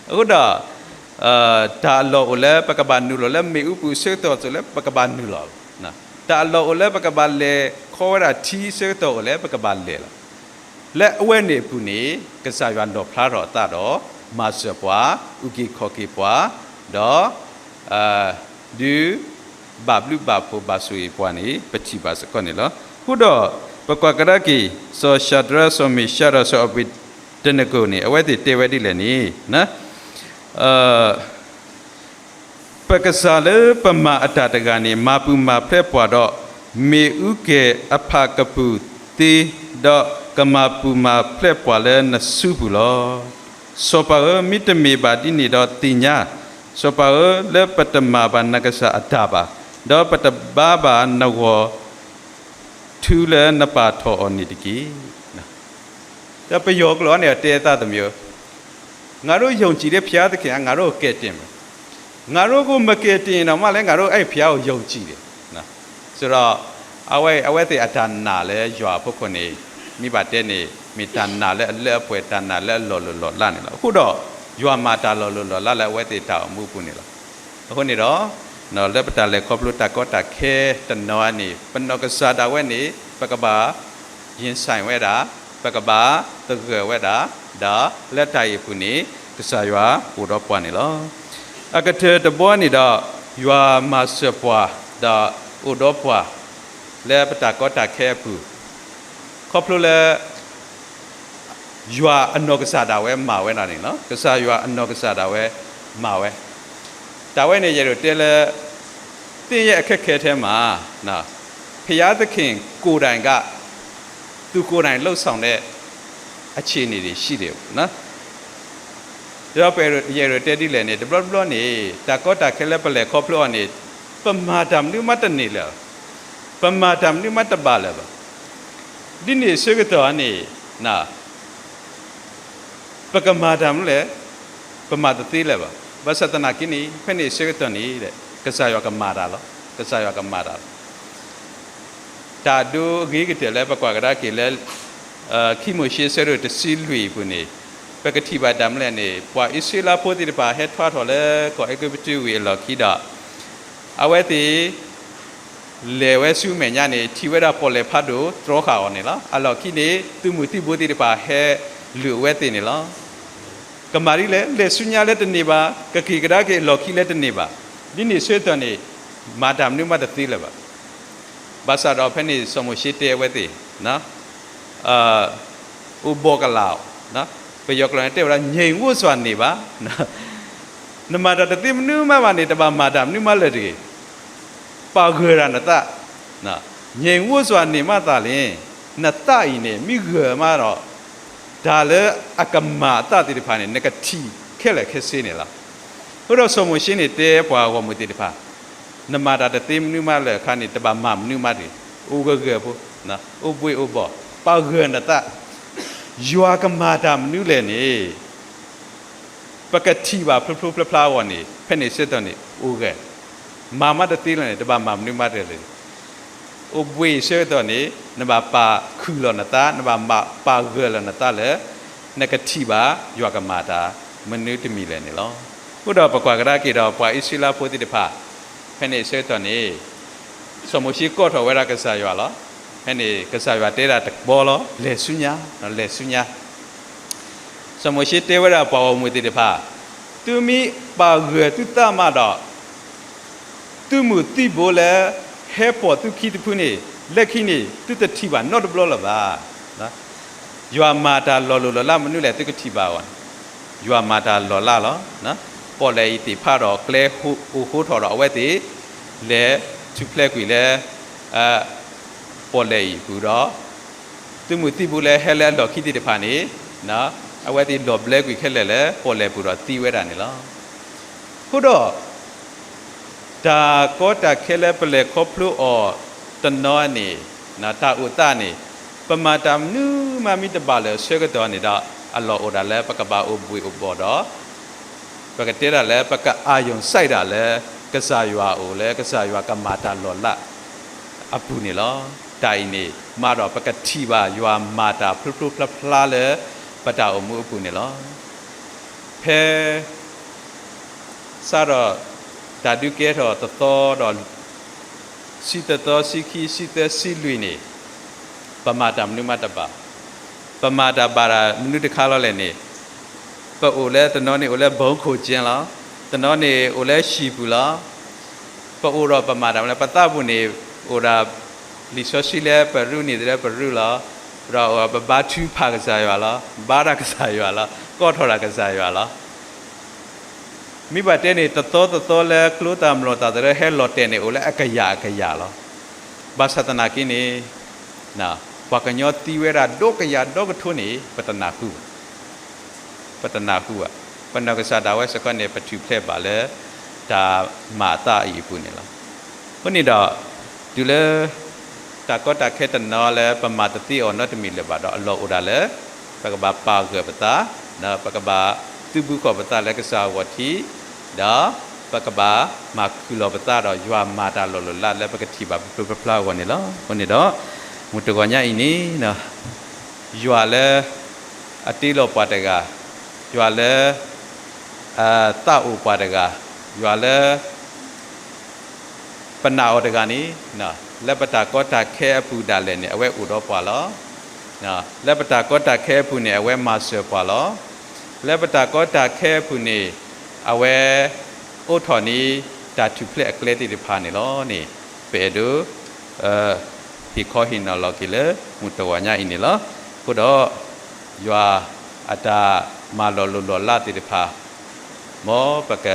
အဃိဒီး တၢ်အလီၢ်အိၣ်လၢပကဘၣ်နုာ်လီၤလၢမ့ၣ်အူပူၤအဆၢကတီၢ်အသိးလၢပကဘၣ်နုာ်လီၤလီၤ. တၢ်အလီၢ်အိၣ်လၢပကဘၣ်လဲၤခီဝဲဒၣ်ထံဆၢကတီၢ်အသိးလၢပကဘၣ်လဲၤလီၤ. လၢအဝဲန့ၣ်အပူၤန့ၣ် ကစၢ်ယွၤလီၣ်ဖျါထီၣ်အသးဒီး မၤစၢၤပှၤ, အုၣ်က့ၤခီၣ်က့ၤပှၤ, ဒီး ဒုးဘၣ်ဘျုးဘၣ်ဖှိၣ်ဘၣ်ဆိၣ်ဂ့ၤပှၤန့ၣ် ပထံၣ်ဘၣ်စ့ၢ်ကီးန့ၣ်လီၤ. အဃိဒီး ပကွၢ်ကဒါက့ၤ စီၤၡၤဒြး စီၤမ့ၣ်ၡးဒီးစီၤအဘ့းနကိၤန့ၣ် အဝဲသ့ၣ်တဲဝဲဒ်လဲၣ်န့ၣ် ပကစၢ်လၢပမၤအတၢ်တဂၤန့ၣ် မၤပူၤမၤဖျဲးပှၤဒီး မ့ၣ်အူကဲၤအဖးကပူၤသ့, ဒီးကမၤပူၤမၤဖျဲးပှၤလၢနစုပူၤလီၤ. စီၤပၤဧၢ, မ့တမ့ၢ်ဘၣ်ဒ်န့ၣ်ဒီးသ့ၣ်ညါ, စီၤပၤဧၢ, လၢပတမၤဘၣ်နကစၢ်အတၢ်ဘၣ်, ဒီးပတဘါဘၣ်နဂီၢ် ထူလၢနပာ်ထီၣ်အီၤန့ၣ်တက့ၢ်. ဒီးပယီၤကျိာ်န့ၣ် တဲသးသမယိ, ငါတို့ယုံကြည်တဲ့ဘုရားသခင်က ငါတို့ကိုကယ်တင်မယ်, ငါတို့ကိုမကယ်တင်ရင်တောင်မှလည်း ငါတို့အဲ့ဘုရားကိုယုံကြည်တယ်. ဆိုတော့ အဝဲ အဝဲသ့ၣ်အတၢ်နာ်လၢယွၤအဖီခိၣ်န့ၣ် မ့ၢ်ဘၣ်တဲန့ၣ် မ့ၢ်တၢ်နာ်လၢအလၢအပှဲၤ တၢ်နာ်လၢအလီၤလိၤလီၤလးန့ၣ်လီၤ. အဃိဒီး ယွၤမၤတၢ်လီၤလိၤလီၤလးလၢအဝဲသ့ၣ်တၢ်အိၣ်မူအပူၤန့ၣ်လီၤ. အဃိန့ၣ်ဒီး လၢပတၢ်လဲၤခီဖျိတၢ်ကီတၢ်ခဲတနီၤန့ၣ် ပနီၢ်ကစၢ်ဒၣ်ဝဲန့ၣ် ပကဘၣ် ရင်ဆိုင်ဝဲဒၣ်, ပကဘၣ်သဂၢၢ်ဝဲဒၣ်, ဒီးလၢတၢ်အံၤအပူၤန့ၣ် ကစၢ်ယွၤအိၣ်ဒီးပှၤန့ၣ်လီၤ. အကတၢၢ်တဘီန့ၣ်ဒီး ယွၤမၤစၢၤပှၤ ဒီးအိၣ်ဒီးပှၤ လၢပတၢ်ကီတၢ်ခဲအပူၤ ခီဖျိလၢ ယွၤအနီၢ်ကစၢ်ဒၣ်ဝဲမၤဝဲဒၣ်န့ၣ်လီၤ. ကစၢ်ယွၤအနီၢ်ကစၢ်ဒၣ်ဝဲမၤဝဲ တၢ်ဝဲန့ၣ် ယအဲၣ်ဒိးတဲလၢ သင်ရဲ့အခက်အခဲထဲမှာ ဘုရားသခင်ကိုယ်တိုင်က သူကိုယ်တိုင်လုပ်ဆောင်တဲ့အခြေအနေတွေရှိတယ်ပေါ့နော်. ဒီးပအဲၣ်ဒိး ယအဲၣ်ဒိးတဲဒ်လဲၣ်န့ၣ် တဘျီတဘျီန့ၣ် တၢ်ကီတၢ်ခဲလၢပလဲၤခီဖျိအီၤန့ၣ် ပမၤတၢ်မနုၤမးတန့ၢ်လၢၤဘၣ်, ပမၤတၢ်မနုၤမးတဘၣ်လၢၤဘၣ်. ဒ်န့ၣ်အဆၢကတီၢ်န့ၣ် ပကမၤတၢ်မနုၤလဲၣ်, ပမၤတသ့လၢၤဘၣ်. ဘၣ်ဆၣ်သနာ်က့န့ၣ် ဖဲန့ၣ်အဆၢကတီၢ်န့ၣ် ကစၢ်ယွၤကမၤတၢ်လီၤ, ကစၢ်ယွၤကမၤတၢ်လီၤ. တၢ်ဒိအဂ့ၤကတၢၢ်လၢပကွၢ်ကဒါက့ၤလၢ ခံမိၤၡ့ဆၢဒိၣ်တဆံလွံၢ်အပူၤန့ၣ် ပကထံၣ်ဘၣ်တၢ်မနုၤလဲၣ်န့ၣ် ပှၤအံၣ်စရ့လးဖိသ့ၣ်တဖၣ်ဟဲထီၣ်ထီၣ်လၢကီၢ်အဲၤကူပတူးဝံၤအလီၢ်ခံဒီး အဝဲသ့ၣ် လဲၤဝဲဆူမဲာ်ညါန့ၣ် ထံၣ်ဝဲဒၣ်ပီၣ်လဲၣ်ဖးဒိၣ်တြီဃာ်အီၤန့ၣ်လီၤ. အလီၢ်ခံန့ၣ် သုးမုၢ်သံၣ်ဘိသ့ၣ်တဖၣ်ဟဲလုၢ်အဝဲသ့ၣ်န့ၣ်လီၤ. ကမၤဒ်လဲၣ်, လဲၤဆူညါလၢတန့ၢ်ဘၣ်, ကက့ၤကဒါက့ၤအလီၢ်ခံလၢတန့ၢ်ဘၣ်. ဒ်န့ၣ်အဆၢကတီၢ်န့ၣ် မၤတၢ်မနုၤမးတသ့လၢၤဘၣ်. ဘၣ်ဆၣ်ဒီးဖဲန့ၣ်စီၤမိၤၡ့တဲအဝဲသ့ၣ် အိၣ်ဘှီၣ်ကလာ်အီၤ, ပယီၤကျိာ်န့ၣ်တဲဝဲဒၣ် ငြိမ်ဝပ်စွာနေပါ, နမၤတၢ်တသ့မနုၤမးဘၣ်န့ၣ် တဘၣ်မၤတၢ်မနုၤမးလၢၤတဂ့ၤ. ပာ်ဂၢၢ်ဒၣ်နသး, ငြိမ်ဝပ်စွာနေမှသာလျှင် နသးအံၤန့ၣ် မ့ၢ်ဂၢၢ်မးဒီး တၢ်လၢအကမၤအသးသ့ၣ်တဖၣ်န့ၣ် နကထံၣ်ခဲလၢာ်ခဲဆ့န့ၣ်လီၤ. အဃိဒီးစီၤမိၤၡ့န့ၣ်တဲပှၤဂီၢ်မုၢ်သ့ၣ်တဖၣ်, နမၤတၢ်တသ့မနုၤမးလၢၤအခါန့ၣ် တဘၣ်မၤမနုၤမးတဂ့ၤ, အိၣ်ဂၢၢ်ဂၢၢ်ဖိ, အိၣ်ဘှံးအိၣ်ဘှီၣ်, ပာ်ဂၢၢ်နသး, ယွၤကမၤတၢ်မနုၤလဲၣ်န့ၣ် ပကထံၣ်ဘၣ်ဖျိဖျိဖျါဖျါအဂီၢ်န့ၣ် ဖဲန့ၣ်ဆၢကတီၢ်န့ၣ် အိၣ်ဂၢၢ်, မၤမးတသ့လၢၤန့ၣ် တဘၣ်မၤမနုၤမးတဂ့ၤလၢၤ. အိၣ်ဘှံးအံၤဆၢကတီၢ်န့ၣ် နဘၣ်ပာ်ခုၣ်လီၤနသး, နဘၣ်ပာ်ဂၢၢ်လီၤနသးလၢ နကထံၣ်ဘၣ်ယွၤကမၤတၢ်မနုၤတမံၤလဲၣ်န့ၣ်လီၤ. အဃိဒီးပကွၢ်ကဒါက့ၤဒီးပှၤအံၣ်စရ့လးဖိသ့ၣ်တဖၣ် ဖဲန့ၣ်အဆၢကတီၢ်န့ၣ် စီၤမိၤၡ့ကိးထီၣ်ဝဲဒၣ်ကစၢ်ယွၤလီၤ. ဖဲန့ၣ်ကစၢ်ယွၤတဲဒၣ်တဘျီလီၤ, လဲၤဆူညါ, လဲၤဆူညါ. စီၤမိၤၡ့တဲဝဲဒၣ်ပှၤဂီၢ်မုၢ်သ့ၣ်တဖၣ်, သုမ့ၢ်ပာ်ဂၢၢ်သုသးမးဒီး သုးမုၢ်သံၣ်ဘိလၢ ဟဲပိာ်သုခံတဖုန့ၣ် လၢခံန့ၣ် သုတထံၣ်ဘၣ်နီတဘျီလၢၤဘၣ်. ယွၤမၤတၢ်လီၤလိၤလီၤလးမနုၤလဲၣ် သုကထံၣ်ဘၣ်အီၤန့ၣ်, ယွၤမၤတၢ်လီၤလးလီၤ. ပီၣ်လဲၣ်အံၤသ့ၣ်ဖးဒီးကျဲ အိၣ်ဃိထီၣ်ဒီးအဝဲသ့ၣ် လဲၤထူၣ်ဖျဲးကွံာ်လၢ ပီၣ်လဲၣ်အံၤအပူၤဒီး သုးမုၢ်သံၣ်ဘိလၢဟဲလၢအလီၢ်ခံသ့ၣ်တဖၣ်န့ၣ် အဝဲသ့ၣ်လီၤဘျၢကွံာ်ခဲလၢာ်လၢပီၣ်လဲၣ်ပူၤဒီးသံဝဲဒၣ်န့ၣ်လီၤ. အဃိဒီး တၢ်ကီတၢ်ခဲလၢပလဲၤခီဖျိအီၤတနီၤန့ၣ် တၢ်အိၣ်သးန့ၣ် ပမၤတၢ်မနုၤမးမ့ၢ်တဘၣ်လၢာ်အဆၢကတီၢ်န့ၣ်ဒီး အလီၢ်အိၣ်ဒၣ်လၢပကဘၣ်အိၣ်ဘှံးအိၣ်ဘှီၣ်ဒီး ပကတဲဒၣ်လၢပကအာရုံစိုက်ဒၣ်လၢ ကစၢ်ယွၤအအိၣ်လၢကစၢ်ယွၤကမၤတၢ်လီၤလးအပူၤန့ၣ်လီၤ. တၢ်အံၤန့ၣ် မၤဒီးပကထံၣ်ဘၣ်ယွၤမၤတၢ်ဖျိဖျိဖျါဖျါလၢ ပတၢ်အိၣ်မူအပူၤန့ၣ်လီၤ. ဖဲ စးထီၣ် တၢ်ဒုးကဲထီၣ်တသီဒီး ဆံတသီ ဆံခံ ဆံသၢ ဆံလွံၢ်န့ၣ် ပမၤတၢ်မနုၤမးတဘၣ်, ပမၤတၢ်ဘၣ်တၢ်မနုၤတခါလီၤလဲၣ်န့ၣ် ပအိၣ်လၢတနီၤန့ၣ်အိၣ်လၢ ဘုံးခိုကျင်း လီၤ. တနီၤန့ၣ်အိၣ်လၢဟံၣ်ပူၤလီၤ. ပအိၣ်ဒီးပမၤတၢ်မနုၤလဲၣ်, ပသးပူၤန့ၣ် အိၣ်ဒၣ် လံာ်စီဆှံလၢပရူးန့ၣ် သရၢပရူးလီၤ. ဒီးပဘါထုကဖၣ်ကစၢ်ယွၤလီၤ. ဘါတၢ်ကစၢ်ယွၤလီၤ. ကိးထီၣ်တၢ်ကစၢ်ယွၤလီၤ. မ့ၢ်ဘၣ်တဲန့ၣ် တသီတသီလၢကျိသၣ်မျိာ်သၣ်သရၢဟဲလီၤတဲာ်န့ၣ် အိၣ်လၢအကယၤအကယၤလီၤ. ဘၣ်ဆၣ်သနာ်က့န့ၣ် ပှၤကညီသံဝဲဒၣ်ဒီကယၤဒီကထိန့ၣ် ပတနၢ်ဟူဘၣ်. ပတနၢ်ဟူဘၣ်. ပနီၢ်ကစၢ်ဒၣ်ဝဲစ့ၢ်ကီးန့ၣ် ပထူၣ်ဖျဲးဘၣ်လၢ တၢ်မၤအသးအံၤအပူၤန့ၣ်လီၤ. အဃိန့ၣ်ဒီး တုၤလၢ တၢ်ကီတၢ်ခဲတနီၤလၢပမၤတသ့အီၤနီတမံၤလၢၤဘၣ်ဒီး အလီၢ်အိၣ်ဒၣ်လၢ ပကဘၣ်ပာ်ဂၢၢ်ပသး, ဒီးပကဘၣ်သုးဘူးဃီၣ်ပသးလၢကစၢ်အဂီၢ်ထံး, ဒီးပကဘၣ်မၤခုၣ်လီၤပသးဒီးယွၤမၤတၢ်လီၤလိၢ်လးလၢပကထံၣ်ဘၣ်ဖျိဖျိဖျါဖျါအဂီၢ်န့ၣ်လီၤ. အဃိန့ၣ်ဒီး မုၢ်တဂီၤညါအံၤန့ၣ် ယွၤလၢ အတ့လီၤပှၤတဂၤ, ယွၤလၢ အသးအိၣ်ပှၤတဂၤ, ယွၤလၢ ပနာ်အီၤတဂၤန့ၣ် လၢပတၢ်ကီတၢ်ခဲအပူၤဒၣ်လဲာ်န့ၣ် အဝဲအိၣ်ဒီးပှၤလီၤ. လၢပတၢ်ကီတၢ်ခဲအပူၤန့ၣ် အဝဲမၤစၢၤပှၤလီၤ. လၢပတၢ်ကီတၢ်ခဲအပူၤန့ၣ် အဝဲ အိးထီၣ်န့ၢ် တၢ်ထူၣ်ဖျဲးအကျဲသ့ၣ်တဖၣ်န့ၣ်လီၤန့ၣ် ပအဲၣ်ဒိး ဟ့ၣ်ခီဟ့ၣ်နီၤလီၤက့ၤလၢ မုၢ်တဂီၤညါအံၤန့ၣ်လီၤ. အဃိဒီး ယွၤအတၢ်မၤလီၤလိၢ်လီၤလးသ့ၣ်တဖၣ် မ်ပက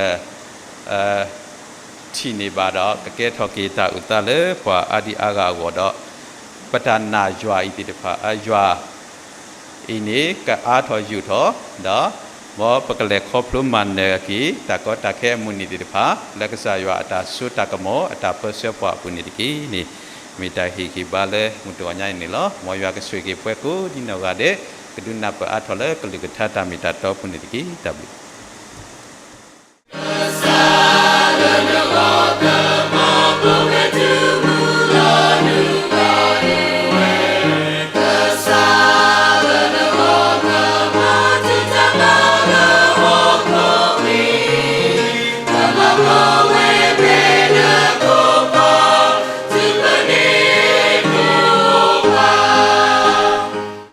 ထံၣ်န့ၢ်ဘၣ်ဒီး ကကဲထီၣ်က့ၤတၢ်အုၣ်သးလၢပှၤအါဒံအါဂၤအဂီၢ်ဒီး ပတၢ်နာ်ယွၤအံၤသ့ၣ်တဖၣ် ယွၤ အံၤန့ၣ် ကအါထီၣ်ယိာ်ထီၣ် ဒီး မ်ပကလဲၤခီဖျိမၤနၢၤက့ၤ တၢ်ကီတၢ်ခဲအမုၢ်နံၤသ့ၣ်တဖၣ် လၢကစၢ်ယွၤအတၢ်စိတၢ်ကမီၤ အတၢ်ပၢဆှၢပှၤအပူၤန့ၣ်တက့ၢ်န့ၣ် မ့ၢ်တၢ်ဟ့ၣ်ဂံၢ်ဘါလၢမုၢ်တဂီၤညါအံၤန့ၣ်လီၤ. မ်ယွၤကဆိၣ်ဂ့ၤက့ၤပှၤကိးဒ်နီၢ်ဂၤဒဲး ကဒုးနၢ်ပၢၢ်အါထီၣ်လၢကလုၢ်ကထါတၢ်မ့ၢ်တၢ်တီအပူၤန့ၣ်တက့ၢ်. တၢ်ဘျုး